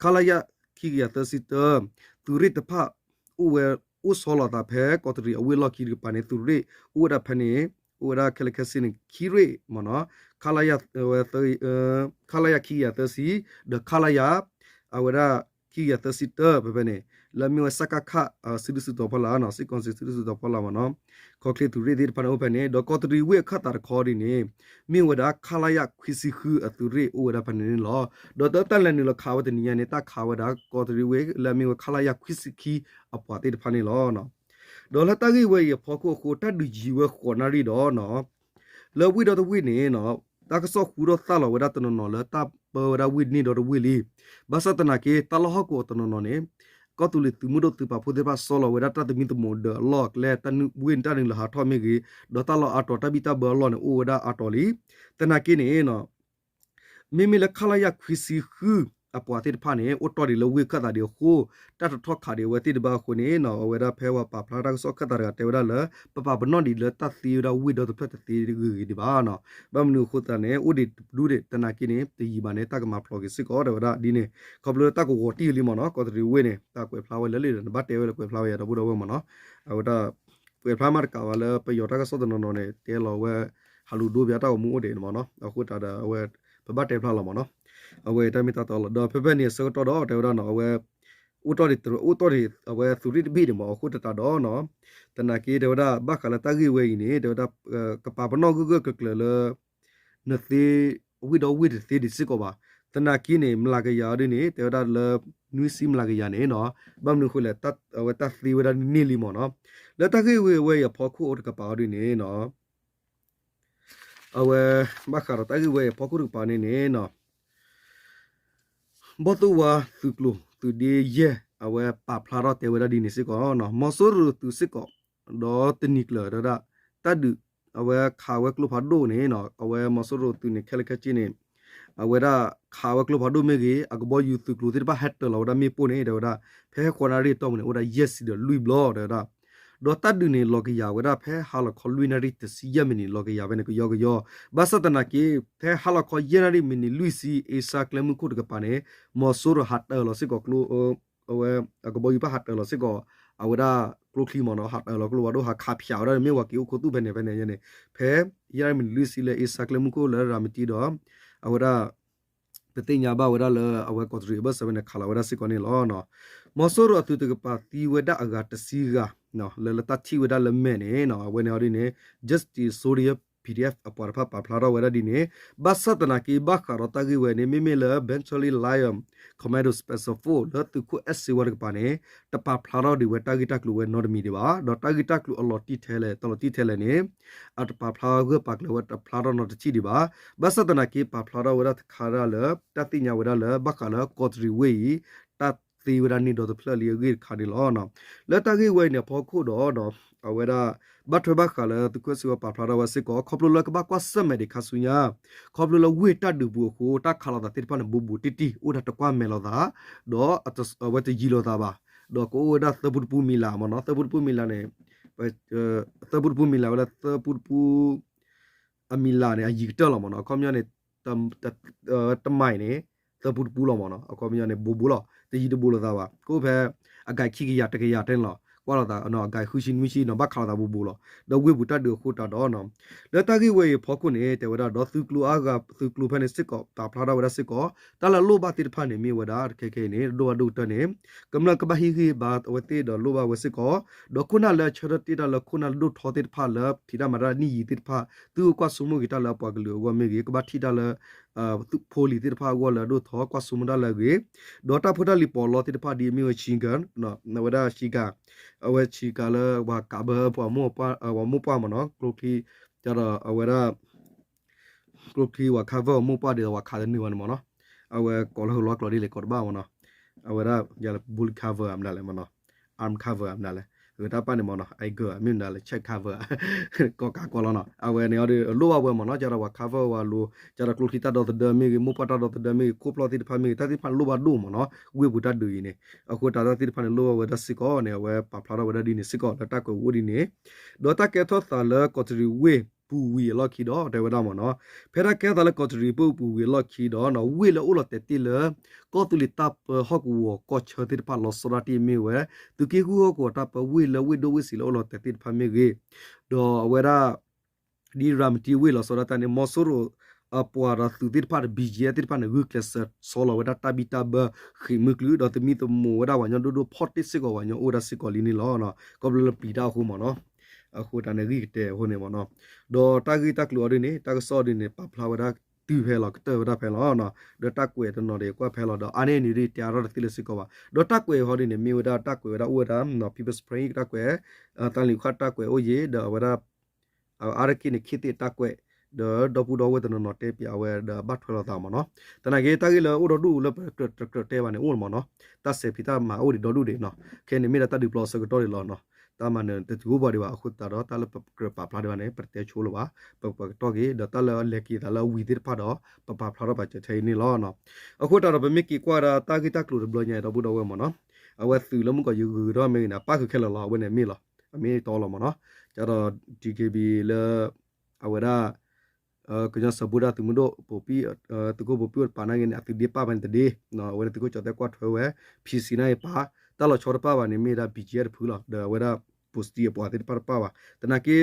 ခလရ ခံကယၤသၢဆံတၢ သုးရ့ၣ်တဖၣ် အိၣ်ဝဲ အိၣ်ဆီလီၤသးဖဲကီးတရံးအဝ့ၢ်လီၢ်ခံတကပၤန့ၣ် သုးရ့ၣ်အိၣ်ဝဲဒၣ်ဖဲန့ၣ် အိၣ်ဝဲဒၣ်ခဲလၢာ်ခဲဆ့န့ၣ် ခံရ့ၣ်မ့ၢ်နီၤ ခလရ ဝဲ ခလရ ခံကယၤသၢဆံ ဒီး ခလရ အဝဲဒၣ် ခံကယၤသၢဆံတၢ ဖဲဖဲန့ၣ် လၢအမ့ၢ်ဝဲ စကခ စုဒုၣ်စုတီၤဖီလာ်နီၤ စစ်ကောင်စီ စုဒုၣ်စုတီၤဖီလာ်မ့ၢ်နီၤ ခီၣ်ချ့သုးရ့ၣ်သ့ၣ်တဖၣ်န့ၣ်အိၣ်ဖဲန့ၣ် ဒီးကီးတရံးဝ့ၢ်အခၢၣ်သးတခီဒ်န့ၣ် မ့ၢ်ဝဲဒၣ် ခလရ ခွံဆံဃု အသုးရ့ၣ်အိၣ်ဝဲဒၣ်ဖဲန့ၣ်န့ၣ်လီၤ. ဒီးတၢ်လဲၤနုာ်လီၤခးဝဲတနံၤညါန့ၣ် တၢ်ခးဝဲဒၣ်ကီးတရံးဝ့ၢ်လၢအမ့ၢ်ဝဲ ခလရ ခွံဆံခံ အပှၤသ့ၣ်တဖၣ်န့ၣ်လီၤ. ဒီးလၢတၢ်ဂ့ၢ်ဝဲအံၤအဖီခိၣ်အဃိ တၢ်ဒုးယံၤဝဲဃိးနၣ်ရံၣ်ဒီးနီၤ လၢဝ့ၢ်ဒီတဝ့ၢ်န့ၣ်နီၤ တၢ်ကစီၣ်ဟူထီၣ်သၣ်လီၤဝဲဒၣ်တနီၤနီၤလၢတၢ်ပၢဝဲဒၣ်ဝ့ၢ်န့ၣ်ဒီတဝ့ၢ်လံ. ဘၣ်ဆၣ်သနာ်က့ တၢ်လီၢ်ဟီၣ်ကဝီၤတနီၤနီၤန့ၣ် ကီၢ်သူလ့ၤသုးမုၢ်ဒိၣ်သုးပာ်ဖှိၣ်သ့ၣ်တဖၣ် ဆီလီၤဝဲဒၣ်တၢ်သမံသမိးဒီးအလီၢ်အကျဲ တၢ်ဝ့ၢ်တၢ်နုာ်လီၤဟးထီၣ်မ့ၢ်ဂ့ၤ, ဒီးတၢ်လီၢ်အါတီၤ တၢ်ဘံၣ်တၢ်ဘၢအလီၢ်န့ၣ် အိၣ်ဝဲဒၣ်အါတီၤလံ. သနာ်က့န့ၣ် မ့မ့ၢ်လၢ ခလရ ခွံဆံဃု အပှၤသ့ၣ်တဖၣ်န့ၣ် အိၣ်တီၢ်ဒံးလၢဝ့ၢ်ခၢၣ်သးဒံးအဃိ, တၢ်တထီၣ်ခးဒံးအဝဲသ့ၣ်တဘၣ်အဃိန့ၣ် အဝဲဒၣ်ဖဲပှၤပာ်ဖျါတၢ်ကစီၣ်ခၢၣ်သးတဂၤတဲဝဲဒၣ်လၢ ပပာ်ပနီၣ်ဒံးလၢတၢ်သ့ဝဲဒၣ်ဝ့ၢ်ဒီတဖျၢၣ်တသ့ဂ့ၤဂ့ၤဒံးဘၣ်နီၤ. ဘၣ်မနုၤအဃိသတးန့ၣ် အိၣ်ဒံးတဒူၣ်ဒံး သနာ်က့န့ၣ် တယံာ်ဘၣ်န့ၣ် တၢ်ကမၤဖျိးက့ၤစ့ၢ်ကီး တဲဝဲဒၣ်ဒ်န့ၣ်. ခီဖျိလၢတၢ်ကဝီၤတံၢ်လံမ့ၢ်နီၤ ကီးတရံးဝ့ၢ်န့ၣ် တၢ်ကွဲးဖျါဝဲလၢလံဒီး နဘၣ်တဲဝဲလၢကွဲးဖျါဝဲယၤဒီပုၢ်ဒီဝဲၢ်မ့ၢ်နီၤ. အဝဲဒၣ် ကွဲးဖျါမးတကးဘၣ်လၢပယီၤတၢ်ကစီၣ်တနီၤနီၤန့ၣ် တဲလီၤဝဲ ဟးလူၤဒိပယီၤတၢ်ဂီၤမူအိၣ်ဒံးန့ၣ်မ့ၢ်နီၤ. အဃိသတးဒီးအဝဲ ပဘၣ်တဲဖျါလီၤမ့ၢ်နီၤ. အဝဲတၢ်မ့ၢ်တၢ်တီလီၤ ဒီးဖဲဖဲန့ၣ်အဆၢကတီၢ်ဒီး တဲဝဲဒၣ်နီၤ အဝဲ အိၣ်တီၢ်ဒံး အိၣ်တီၢ်ဒံး အဝဲသုးရ့ၣ်တဘ့ၣ်န့ၣ်မ့ၢ် အဃိသတးဒီးနီၤ သနာ်က့တဲဝဲဒၣ် ဘၣ်ဃးလၢတၢ်ဂ့ၢ်ဝဲအံၤန့ၣ် တဲဝဲဒၣ် ကပာ်ပနီၣ်ဂၢၢ်ဂၢၢ်ကျၢၤကျၢၤလၢ နသ့ ဝ့ၢ်ဒီဝ့ၢ်တသ့ဒံးစ့ၢ်ကီးဘၣ်. သနာ်က့န့ၣ် မျးကယၤအီၤဒ်န့ၣ် တဲဝဲဒၣ်လၢ နွံဆံမျးကယၤန့ၣ်နီၤ ဘၣ်မနုၤအဃိလဲၣ် အဝဲတၢ်သ့ဝဲဒၣ်န့ၢ်လံမ့ၢ်နီၤ. လၢတၢ်ဂ့ၢ်ဝဲအံၤအဖီခိၣ်အိၣ်တကပၤအီၤဒ်န့ၣ်နီၤ အဝဲ ဘၣ်ဃးဒီးတၢ်ဂ့ၢ်ဝဲအံၤအဖီခိၣ်တကပၤန့ၣ်န့ၣ်နီၤ ဘီၣ်သိၣ်ဝါသုးကျိၤ သုးဒ့ယဲၢ် အဝဲပာ်ဖျါထီၣ်တဲဝဲဒၣ်ဒ်န့ၣ်စ့ၢ်ကီးနီၤ မီၤစိရိၤသုးစ့ၢ်ကီး ဒီးတနံၤကျၢၤတဲဝဲဒၣ် တၢ်ဒုး အဝဲခးဝဲကျိဖးဒိၣ်န့ၣ်နီၤ အဝဲမီၤစိရိၤသုးန့ၣ် ခဲလၢာ်ခဲဆ့န့ၣ် အဝဲဒၣ်ခးဝဲကျိဖးဒိၣ်မ့ၢ်ဂ့ၤ အကဘီယူၤသုးကျိၤသ့ၣ်တဖၣ်ဟဲတၢၤလီၤဝဲဒၣ်မ့ၣ်ပိၢ်န့ၣ် တဲဝဲဒၣ် ဖဲဃိးနၣ်ရံၣ်အတီၢ်ပူၤန့ၣ် အိၣ်ဒၣ်ယဲၢ်ဆံဒီးလွံၢ်ဘျီ တဲဝဲဒၣ် ဒီးတၢ်ဒုးန့ၣ် လီၤကယၤဝဲဒၣ်ဖဲဟါလီၤခီလွံၢ်နၣ်ရံၣ်တဆံယဲၢ်မံးနံး လီၤကယၤဖဲန့ၣ်ကယီကယီ ဘၣ်ဆၣ်သနာ်က့ ဖဲဟါလီၤခီယဲၢ်နၣ်ရံၣ်မံးနံးလွံၢ်ဆံ အ့စါကျဲမုၢ်ခိၣ်တကပၤန့ၣ် မီၤစိရိၤဟးတၢၤလီၤစ့ၢ်ကီးကျိ အဝဲ အကဘီယူၤဘၣ်ဟးတၢၤလီၤစ့ၢ်ကီး အဝဲဒၣ်ကျိချံမ့ၢ်နီၤ ဟးတၢၤလီၤကျိဖးဒိၣ် ဟးခးဖၠးဝဲဒၣ်မ့ၢ်ဝဲက့ၤအိၣ်ခိးသူၣ်ဖဲန့ၣ်ဖဲန့ၣ်န့ၣ် ဖဲယဲၢ်နၣ်ရံၣ်မံးနံးလွံၢ်ဆံလၢအ့စါကျဲမုၢ်ခိၣ်လၢရၤမတံဒီး အဝဲဒၣ် ပသ့ၣ်ညါဘၣ်ဝဲဒၣ်လၢအဝဲကီးတရံးအဘၢၣ်စၢၤဖဲန့ၣ် ခးလီၤဝဲဒၣ်စ့ၢ်ကီးန့ၣ်လီၤ. မီၤစိရိၤအသုးတကပၤသံဝဲဒၣ်အဂၤတဆံဂၤ လၢလၢတၢ်ထံၣ်ဝဲဒၣ်လၢမဲာ်န့ၣ် အဝဲန့ၣ်အီၤဒ်န့ၣ် Justice Soldier ပီၣ်တီၣ်အၣ် အပှၤတဖၣ်ပာ်ဖျါထီၣ်ဝဲဒၣ်ဒ်န့ၣ် ဘၣ်ဆၣ်သနာ်က့ ဘၣ်ဃးဒီးတၢ်ဂ့ၢ်ဝဲန့ၣ် မ့မ့ၢ်လၢ Bengali Lion Commando Special Force လၢသုးခိၣ်အဲၣ်စ့ဝါတကပၤန့ၣ် တပာ်ဖျါထီၣ်ဒံးဝဲတၢ်ဂ့ၢ်တၢ်ကျိၤဝဲနီတမံၤဒံးဘၣ် ဒီးတၢ်ဂ့ၢ်တၢ်ကျိၤအလီၤတံၢ်ထဲလဲၣ် တလီၤတံၢ်ထဲလဲၣ်န့ၣ် အတပာ်ဖျါဂၢၢ်ပာ်ကျၢၤဝဲတဖျါထီၣ်နီတထံၣ်ဒံးဘၣ်. ဘၣ်ဆၣ်သနာ်က့ ပာ်ဖျါထီၣ်ဝဲဒၣ်တခါဒၣ်လၢ တၢ်သ့ၣ်ညါဝဲဒၣ်လၢ ဘၣ်ဃးလၢကီးတရံးဝ့ၢ်အံၤ တၢ်သ့ဝဲဒၣ်န့ၢ်ဒီတဖျၢၣ်လံအဂ့ၢ်တခါန့ၣ်လီၤ. လၢတၢ်ဂ့ၢ်ဝဲအံၤန့ၣ်အဖီခိၣ်ဒီး အဝဲဒၣ် ဘၣ်ထွဲဘၣ်ဃးလၢသုးခိၣ်အဲၣ်စ့ဝါပာ်ဖျါထီၣ်ဝဲစ့ၢ်ကီး ခီဖျိလၢကဘၣ်ကွၢ်ဆၢၣ်မဲာ်ဒံးခါဆူညါ ခီဖျိလၢဝ့ၢ်တၢ်ဒုးပူၤအဃိ တၢ်ခးလိာ်သးသ့ၣ်တဖၣ်န့ၣ် ဘူးဘူးတံၢ်တံၢ် အိၣ်ဒၣ်တကွၢ်မဲာ်လိာ်သး ဒီးအဝဲတယံၤလိာ်သးဘၣ် ဒီးကအိၣ်ဝဲဒၣ်သၢပူတပူမံၤလၢ်မ့ၢ်နီၤ သၢပူတပူမံၤလၢ်န့ၣ် သၢပူတပူမံၤလၢ်ဝဲလၢသၢပူတပူ အမံၤလၢ်န့ၣ် အယံၤကတၢၢ်လီၤမ့ၢ်နီၤ အခီပညီန့ၣ် တမံၤန့ၣ် သၢပူတပူလီၤမ့ၢ်နီၤ အခီပညီန့ၣ် ဘူးဘူးလီၤ တယံၤတဘူးလိာ်သးဘၣ် ကအိၣ်ဖဲ အဂၤခံကယၤတကယၤတဲန့ၣ်လီၤ ကွၢ်လိာ်သး အဂၤဃုဆံနွံဆံနီၤ ဘၣ်ခးလိာ်သးဘူးဘူးလီၤ ဒီးဝ့ၢ်ပူၤတၢ်ဒုးအဃိတးဒီး လၢတၢ်ဂ့ၢ်ဝဲအံၤအဖီခိၣ်န့ၣ် တဲဝဲဒၣ်ဒီးသုးကျိၤအါဂၤ သုးကျိၤဖဲန့ၣ်စ့ၢ်ကီး ပာ်ဖျါထီၣ်ဝဲဒၣ်စ့ၢ်ကီး တၢ်လၢလိၣ်ဘၣ်သ့ၣ်တဖၣ်န့ၣ် မ့ၢ်ဝဲဒၣ် ခဲခဲအံၤန့ၣ် ဒိၣ်ဘၣ်ဒိၣ်ကတၢၢ်န့ၣ် ကမျၢၢ်ကဘၣ်ဟ့ၣ်ဂံၢ်ဘါအဝဲသ့ၣ်ဒီးလိၣ်ဘၣ်ဝဲစ့ၢ်ကီး ဒီးခိၣ်နၢ်လၢအဆၢထၢၣ်တ့ၢ်တၢ်လၢခိၣ်နၢ်လၢဒိၣ်ထီသ့ၣ်တဖၣ်လၢဖံးတၢ်မၤတၢ်နံၣ်ယံာ်သ့ၣ်တဖၣ် သုကကွၢ်ဆိကမိၣ်က့ၤတၢ်လၢအပှၤကလုာ်အဂီၢ်မ့ၢ်ဂ့ၤ ကဘၣ်ထံၣ်တၢ်လၢ ဖိလံၤသ့ၣ်တဖၣ်အဂီၢ်လၢအဒိၣ်ထီ ကွၢ်ဆိကမိၣ်တၢ်လၢအဂ့ၤ ဒီးတၢ်ဖိတၢ်လံၤပီးလီသ့ၣ်တဖၣ်ဒ်အမ့ၢ်ဝဲ ဆံကၤ အဝဲဒၣ်ဆံကၤ အဝဲဆံကၤလၢပှၤကးဘၢပှၤမိၢ်ပှၢ်မ့ၢ်နီၤ ကျိချံ ဒီးအဝဲဒၣ် ကျိချံဝဲ cover ပှၤမိၢ်ပှၢ်ဒ်သိးပှၤခးတနုာ်ဘၣ်န့ၣ်မ့ၢ်နီၤ အဝဲကိးလၢဟိလီၤကျိာ်ဒ်လဲၣ်ကိးတဘၣ်မ့ၢ်နီၤ အဝဲဒၣ်ယၤလၢ bullet cover မနုၤလဲၣ်မ့ၢ်နီၤ arm cover မနုၤလဲၣ် ဂ့ၤတၢ်ပၢ်န့ၣ်မ့ၢ်နီၤ အံၤ ကမ့ၢ်မနုၤလဲၣ် chest cover ကိးကးကိးလီၤနီၤ အဝဲန့ၣ်အီၤဒ်လိၣ်ဘၣ်ဝဲမ့ၢ်နီၤ ကဒီးပှၤ cover ဝဲလိၤ ကဒီးကျိချံတၢ်ဒီသဒၢမ့ၢ်ဂ့ၤ မိၢ်ပှၢ်တၢ်ဒီသဒၢမ့ၢ်ဂ့ၤ ခိၣ်ဖျီၣ်သ့ၣ်တဖၣ်မ့ၢ်ဂ့ၤ တၢ်သ့ၣ်တဖၣ်န့ၣ်လိၣ်ဘၣ်ဒိၣ်မ့ၢ်နီၤ ဝ့ၢ်ပူၤတၢ်ဒုးအံၤန့ၣ် အဃိတၢ်သ့ၣ်တဖၣ်န့ၣ်လိၣ်ဘၣ်ဝဲဒၣ်စ့ၢ်ကီးန့ၣ် အဝဲပာ်ဖျါထီၣ်ဝဲဒၣ်ဒ်န့ၣ်စ့ၢ်ကီးလၢတၢ်ကွဲးဝဲအိၣ်ဒ်န့ၣ် ဒီးတၢ်ကဲထီၣ်သးလၢကီးတရံးဝ့ၢ်ပူၤဝံၤအလီၢ်ခံဒီး တဲဝဲဒၣ်မ့ၢ်နီၤ ဖဲတၢ်ကဲထီၣ်သးလၢကီးတရံးဝ့ၢ်ပူၤဝံၤအလီၢ်ခံဒီး ဝ့ၢ်လၢအိၣ်လီၤတဲာ်တ့ၢ်လၢ ကီၢ်သူလ့ၤတၢ်ပၢဟီၣ်ကဝီၤကီၢ်ဆၢသ့ၣ်တဖၣ်လီၤဆီဒၣ်တ့ၢ်မ့ၢ်ဝဲ သုးက့ဃုဟီၣ်ကဝီၤတၢ်ပၢဝ့ၢ်လၢဝ့ၢ်ဒိၣ်ဝ့ၢ်ဆံးလၢအိၣ်လီၤတဲာ်သ့ၣ်တဖၣ်မ့ၢ်ဂ့ၤ ဒီးအဝဲဒၣ် ဒ်ရၤမတံဝ့ၢ်လီၤဆီဒၣ်တၢ်န့ၣ် မီၤစိရိၤ အပှၤဒီးသုးသ့ၣ်တဖၣ်ဒီး ဘံၣ်ယဲၢ်သ့ၣ်တဖၣ်န့ၣ် ဂုာ်ကျဲးစၢးဆီလီၤဝဲဒၣ်တၢ်ဘံၣ်တၢ်ဘၢ ဃံးမုၢ်ကျုာ် ဒီးသမံသမိးဝဲဒၣ်ပှၤကညီဒိၣ်ဒိၣ်ဖီၣ်တ့ၢ်စ့ၢ်ကီးပှၤကညီအိၣ်ဝဲဒၣ်စ့ၢ်ကီးလံန့ၣ်လီၤ. ခီဖျိလၢပျံၤတၢ်အဃိမ့ၢ်နီၤ, အဃိတၢ်န့ၣ်ဂံၢ်ကတဲာ်အဃိန့ၣ်မ့ၢ်နီၤ, ဒီးတၢ်ဂ့ၢ်တၢ်ကျိၤအီၤဒ်န့ၣ် တၢ်ကစီၣ်အီၤဒ်န့ၣ် ပာ်ဖျါဝဲဒၣ်တုၤဖဲလီၤ ကတၢၢ်ဝဲဒၣ်ဖဲလီၤ. ဒီးတၢ်ကွဲးတနီၤဒီးကွၢ်ဖဲလီၤ ဒီးအါန့ၢ်န့ၣ်ဒ်တဲအါထီၣ်တသ့လၢၤစ့ၢ်ကီးဘၣ်. ဒီးတၢ်ကွဲးအီၤဒ်န့ၣ် မ့ၢ်ဝဲဒၣ်တၢ်ကွဲးဝဲဒၣ်အိၣ်ဝဲဒၣ် People's Spring တၢ်ကွဲး သးလံၤခၣ်တၢ်ကွဲးအိၣ်ယံၤ ဒီးအဝဲဒၣ် အါတက့ၢ်န့ၣ် ခေတ်သစ်တၢ်ကွဲး ဒီးဒီပုၢ်ဒီဝဲၢ်တနီၤနီၤတဲပၠးဝဲဒီးဘၣ်ထွဲလိာ်သးမ့ၢ်နီၤ. သနာ်က့ တၢ်ဂ့ၢ်လၢအိၣ်ဒီဒူၣ်လၢပကြၢးတကြၢးတဲဘၣ်န့ၣ် အိၣ်မ့ၢ်နီၤ. တၢ်စဲးဖံးတၢ်မၤအိၣ်ဒံးဒီဒူၣ်ဒံးနီၤ. ခဲန့ၣ်မ့ၢ်ဒၣ်တၢ်ဒုးပျီအဆၢကတီၢ်ဒံးလီၤနီၤ. တၢ်မၤနၢၤတတုၤအိၣ်ပှၤဒံးဘၣ် အဃိသတးဒီး တၢ်လၢပကြၢးပာ်ဖျါဒံးဘၣ်န့ၣ် ပတတဲဆိလိာ်ဘၣ်, ပပာ်ကတီၢ်က့ၤ ဒီးတၢ်လၢလဲၤက့ၤသးလၢအဝံၤသ့ၣ်တဖၣ်ဒီး ပပာ်ဖျါထီၣ်ပာ်စၢၤထဲအံၤန့ၣ်လီၤ. အဃိသတးဒီး ပမ့ၢ်က့ၤကွၢ်ဒီးတၢ်ဂ့ၢ်တၢ်ကျိၤတဘျီညါအံၤ ဒီပုၢ်ဒီဝဲၢ်မ့ၢ်နီၤ, အဝဲသုးလၢမုၢ်ကီးယုၢ်ဂုၤထီၣ်မ့ၢ်ဂ့ၤန့ၣ် အပၣ်ဃုာ်ခဲလၢာ်လီၤ. အဝဲန့ၣ်မ့ၢ်လီၤ, အမ့ၢ်တီလီၤမ့ၢ်နီၤ. ကဒီး DKB လၢ အဝဲဒၣ် ကညီစၢဖှိၣ်ဒၣ်သုးမုၢ်ဒိၣ် သုးခိၣ်ဘိပံၣ်အိၣ်တပၤနာ်က့န့ၣ် အသုးဒ့ပၣ်ဘၣ်န့ၣ်တဒ့, အဝဲန့ၣ်သုးခိၣ်ကၠီၣ်တဲၣ်ကွၢ်ထွဲဝဲ, PC နာ်က့ပာ်, တၢ်လီၤဆီတပၣ်ဘၣ်န့ၣ် မ့ၢ်ဒၣ် BGF တဖုလီၤ. ဒီးအဝဲဒၣ် ပိုစတံအပှၤသ့ၣ်တဖၣ်တပၣ်ဘၣ်. သနာ်က့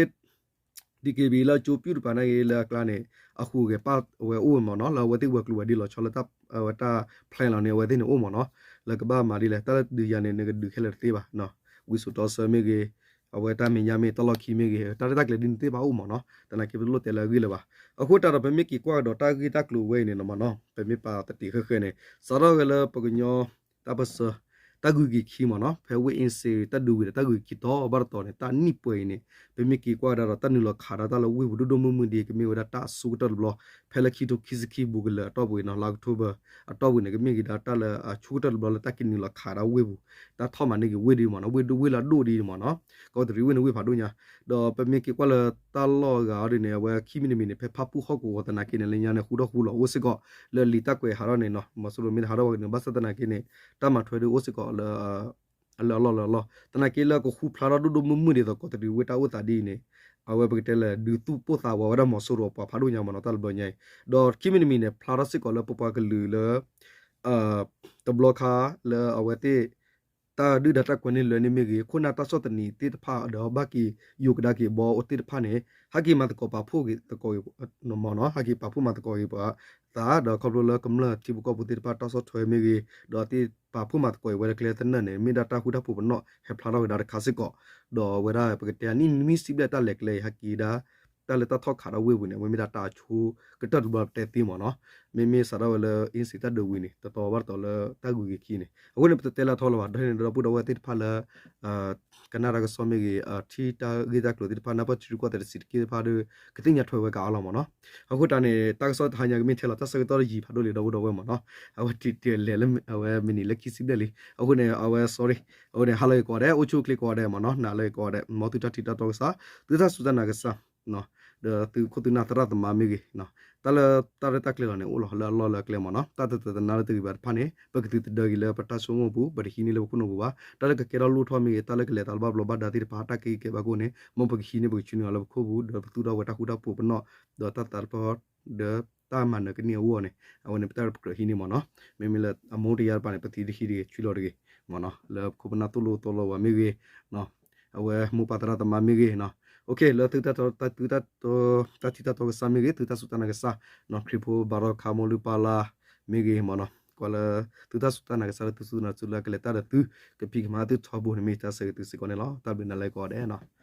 DKB လၢကၠိပၠူၣ်တပၤနာ်က့လၢအကျါန့ၣ် အဟူးဂဲၤပၣ်ဝဲအိၣ်မ့ၢ်နီၤ, လၢအဝဲသ့ၣ်ဝဲၤကျိၤဝဲၤဒ့လီၤဆီလၢတၢ် အဝဲတၢ် plan လီၤန့ၣ် အဝဲသ့ၣ်န့ၣ်အိၣ်မ့ၢ်နီၤ. လၢကဘၣ်မၤဒ်လဲၣ် တၢ်လၢဒုးယၤန့ၣ် နကဒုးခဲလၢာ်တသ့ဘၣ်. ဝံစိာ်တီဆၢမ့ၢ်ဂ့ၤ, အဝဲတၢ်မဲာ်ညါမ့ၢ် တၢ်လီၢ်ခံမ့ၢ်ဂ့ၤ, တၢ်ရဲၣ်တၢ်ကျဲၤဒ်န့ၣ်တသ့ဘၣ်အိၣ်မ့ၢ်နီၤ. သနာ်က့ပတလိၣ်တဲလၢအဂ့ၢ်လၢၤဘၣ်. အဃိသတးဒီး ပမ့ၢ်က့ၤကွၢ်ကဒီးတၢ်ဂ့ၢ်တၢ်ကျိၤဝဲအံၤန့ၣ်မ့ၢ်နီၤ, ပမ့ၢ်ပာ်သတံးဃဲဃဲန့ၣ် စးထီၣ်ဝဲလၢပကညီ တၢ်ပၢၢ်ဆၢ တၢ်ဂုၤက့ၤခံမ့ၢ်နီၤ, ဖဲဝ့ၢ်အ့စ့ တၢ်ဒုးဝံၤဒီးတၢ်ဂုၤက့ၤခံတီၤဘၣ်တတီၤန့ၣ် တၢ်နံၣ်ပှဲၤအံၤန့ၣ် ပမ့ၢ်က့ၤကွၢ်ကဒါဒီး တၢ်နုာ်လီၤခးဒီးတၢ်လၢဝ့ၢ်ပူၤဒိၣ်ဒိၣ်မုၢ်မုၢ်ဒ်အံၤ ကမ့ၢ်ဝဲဒၣ်တၢ်အဆိကတၢၢ်တဘျီ, ဖဲလၢခံထိခံဆံခံဘူးကလၢာ်အတီၢ်ပူၤအံၤနီၤ, လါအီးကထိဘၢၣ် အတီၢ်ပူၤန့ၣ် ကမ့ၢ်က့ၤဒၣ်တၢ်လၢအဆိကတၢၢ်တဘျီလၢတၢ်က့ၤနုာ်လီၤခးဒီးဝ့ၢ်ပူၤ, တၢ်ထီၣ်မၤန့ၢ်က့ၤဝ့ၢ်ဒ်အံၤမ့ၢ်နီၤ, ဝ့ၢ်ဒိၣ်ဝ့ၢ်လၢအဒိၣ်ဒ်အံၤမ့ၢ်နီၤ, ကီးတရံးဝ့ၢ်န့ၣ်ဝ့ၢ်ဖးဒိၣ်ညါ, ဒီးပမ့ၢ်က့ၤကွၢ်လၢတၢ်လီၢ်အဂၤအီၤဒ်န့ၣ် အဝဲခံမံၤတမံၤန့ၣ် ဖဲဖၣ်ပူၣ်ဟီၣ်ကဝီၤသနာ်က့န့ၣ် လၢညါန့ၣ် ဃူထီၣ်ဃူလီၤအိၣ်စ့ၢ်ကီး, လၢလံာ်တၢ်ကွဲးဟးထီၣ်န့ၣ်နီၤ, မီၤစိရိၤမ့ၢ်တဟးထီၣ်ဝဲကန့ၣ် ဘၣ်ဆၣ်သနာ်က့န့ၣ် တၢ်မၤထွဲဒ်အိၣ်စ့ၢ်ကီးလၢ အလၢအလီၢ်လၢအလီၢ်, သနာ်က့လၢကဃူဖျါထီၣ်ဒိၣ်ဒိၣ်မုၢ်မုၢ်ဒ်သိးကီးတရံးဝ့ၢ်တၢ်အိၣ်သးဒ်အံၤန့ၣ်, အဝဲပကတဲလၢ ဒုးသူၣ်ပိၢ်သးဝးဝဲဒၣ်မီၤစိရိၤအပှၤဖးဒိၣ်ညါမ့ၢ်နီၤ တၢ်လၢဘျီညါအံၤ, ဒီးခံမံၤတမံၤန့ၣ် ဖျါထီၣ်စ့ၢ်ကီးလၢပပှၤကလုာ်လၢ တဘျီခါလၢအဝဲသ့ၣ် တၢ်ဒုၣ်ဒါတၢ်ကွဲန့ၢ်လွဲန့ၣ်မ့ၢ်ဂ့ၤ, ခိၣ်နၢ်တၢ်ဆီၣ်သနံးသ့ၣ်တဖၣ်ဒီးဘၣ်က့ၤယိၤကဒါက့ၤဘီအိၣ်သ့ၣ်တဖၣ်န့ၣ် ဟဲက့ၤမၤသကိးပာ်ဖှိၣ်ဂ့ၤသကိးဂ့ၤ, မ့ၢ်နီၤ, ဟဲက့ၤပာ်ဖှိၣ်မၤသကိးဂ့ၤပှၤသး ဒီးခီဖျိလၢကမျၢၢ်ထံဖိကီၢ်ဖိသ့ၣ်တဖၣ်တၢ်ဆီၣ်ထွဲမ့ၢ်ဂ့ၤ, ဒီးသ့ၣ်ပာ်ဖှိၣ်မၤသကိးဂ့ၤဝဲလၢကျဲသနၢၣ်န့ၣ် မ့ၢ်ဒၣ်တၢ်ဃူတၢ်ဖိးပနီၣ်ဟဲဖျါထီၣ်ဝဲဒၣ်တခါစ့ၢ်ကီး, ဒီးအဝဲဒၣ်ပကတဲအနံၣ်နွံဆံဘျဲၣ်တၢ်လဲၤကျဲအံၤ ဟဲက့ၤဒၣ် တၢ်လၢတၢ်ထီၣ်ခးဒီးဝ့ၢ်ပူၤန့ၣ် အဝဲမ့ၢ်ဒၣ်တၢ်အဆိကတၢၢ်တဘျီပတဲသ့မ့ၢ်နီၤ, မ့မ့ၢ်စးထီၣ်ဝဲလၢ အ့စ့ တၢ်ဒုးဝံၤန့ၣ် တတီၤဘၣ်တတီၤလၢတၢ်ဂုၤက့ၤခံန့ၣ်, အဃိန့ၣ် ပတတဲလၢအထီလၢၤဘၣ်, ဒီးန့ၣ်ဒီပုၢ်ဒီဝဲၢ်သ့ၣ်တဖၣ်လၢ ကနၣ်တၢ်ကစီၣ်မ့ၢ်ဂ့ၤ, ထံၣ်တၢ်ဂ့ၢ်တၢ်ကျိၤသ့ၣ်တဖၣ် နၢ်ပၢၢ်ထံရူၢ်ကီၢ်သဲးတဆံးတက့ၢ်တဖၣ်ဒီး ကသ့ၣ်ညါထွဲဝဲကအါလီၤမ့ၢ်နီၤ. အဃိတၢ်န့ၣ် တၢ်ကစီၣ်တဟါညါကမ့ၢ်ထဲလီၤ တၢ်ဆၢကတီၢ်တယံာ်ဖးဒိၣ်လံ ဒီပုၢ်ဒီဝဲၢ်မ့ၢ်နီၤ, အဝဲတံၤတလဲၤလၢအဝဲမံးနံးလၢခံဆံဘျဲၣ်လံ, အဃိန့ၣ် အဝဲ sorry, အဃိန့ၣ် ဟါလၢဂ့ၤကိးဂၤဒဲး အိၣ်ဆူၣ်အိၣ်ချ့ကိးဂၤဒဲးမ့ၢ်နီၤ, နၤလၢဂ့ၤကိးဂၤဒဲး မ်သုတၢ်ထံၣ်တၢ်တီကစၢ်, သုတၢ်စူၢ်တၢ်နာ်ကစၢ် ဒီးသုခိၣ်သုနၢ်သရၣ်သမါမ့ၢ်ဂ့ၤ, တၢ်လၢတၢ်ရဲၣ်တၢ်ကျဲၤလီၤန့ၣ် အိၣ်လီၤလၢအလီၢ်လၢအကျဲမ့ၢ်နီၤ, တၢ်တသနာ်လၢတဂ့ၤဘၣ်တဖၣ်န့ၣ် ပကသုတဒၢက့ၤလၢပတၢ်ဆိကမိၣ်ပူၤ, ပတဟံးန့ၢ်လၢပခိၣ်နူာ်ပူၤဘၣ်, တၢ်လၢကကဲထီၣ်လိၣ်ထီၣ်မ့ၢ်ဂ့ၤ, တၢ်လၢကလဲၤသးလၢဘၣ်ဘျီးဘၣ်ဒါသ့ၣ်တဖၣ် တၢ်က့ၤကဲဘၣ်ကအိၣ်န့ၣ် မ်ပကဟံးန့ၢ်ပကဆှၢန့ၢ်အီၤလၢပခိၣ်ပူၤ ဒီးပသူၣ်ထီၣ်ဝဲတၢ်ဃူတၢ်ဖိးပနီၣ်, ဒီးတၢ်သးတဖျၢၣ် ဒီးတၢ်မၤနၢၤကန့ၢ်အဂီၢ်န့ၣ် အဝဲန့ၣ် ပတၢ်ပကြၢးဟံးန့ၢ်မ့ၢ်နီၤ, မ့မ့ၢ်လၢအမူတယါတပၤန့ၣ် ပသံတဟံးတဂ့ၤ ဆွံလီၤတဂ့ၤမ့ၢ်နီၤ, လၢပခိၣ်ပနၢ်သိၣ်လိသီလီၤဝဲမ့ၢ်ဂ့ၤ, အဝဲမိၢ်ပၢ်သရၣ်သမါမ့ၢ်ဂ့ၤ, လၢသုတၢ်ထံၣ်တၢ်တီကစၢ်မ့ၢ်ဂ့ၤ, သုတၢ်စူၢ်တၢ်နာ်ကစၢ်, ခရံာ်ဖိဘၣ်ထီၣ်ခါမိၢ်လုၢ်ပၢ်လၢ်မ့ၢ်ဂ့ၤမ့ၢ်နီၤ, ကွၢ်လၢသုတၢ်စူၢ်တၢ်နာ်ကစၢ်လၢသုစူၢ်နာ်သုလၢကလဲၤတၢ်ဒီးသု ကဖံးကမၤသုထီဘိန့ၣ် မ့ၢ်တၢ်ဆၢဂ့ၤသုစ့ၢ်ကီးန့ၣ်လီၤ. တၢ်ဘျုးနၤလၢကိးဂၤဒဲးနီၤ.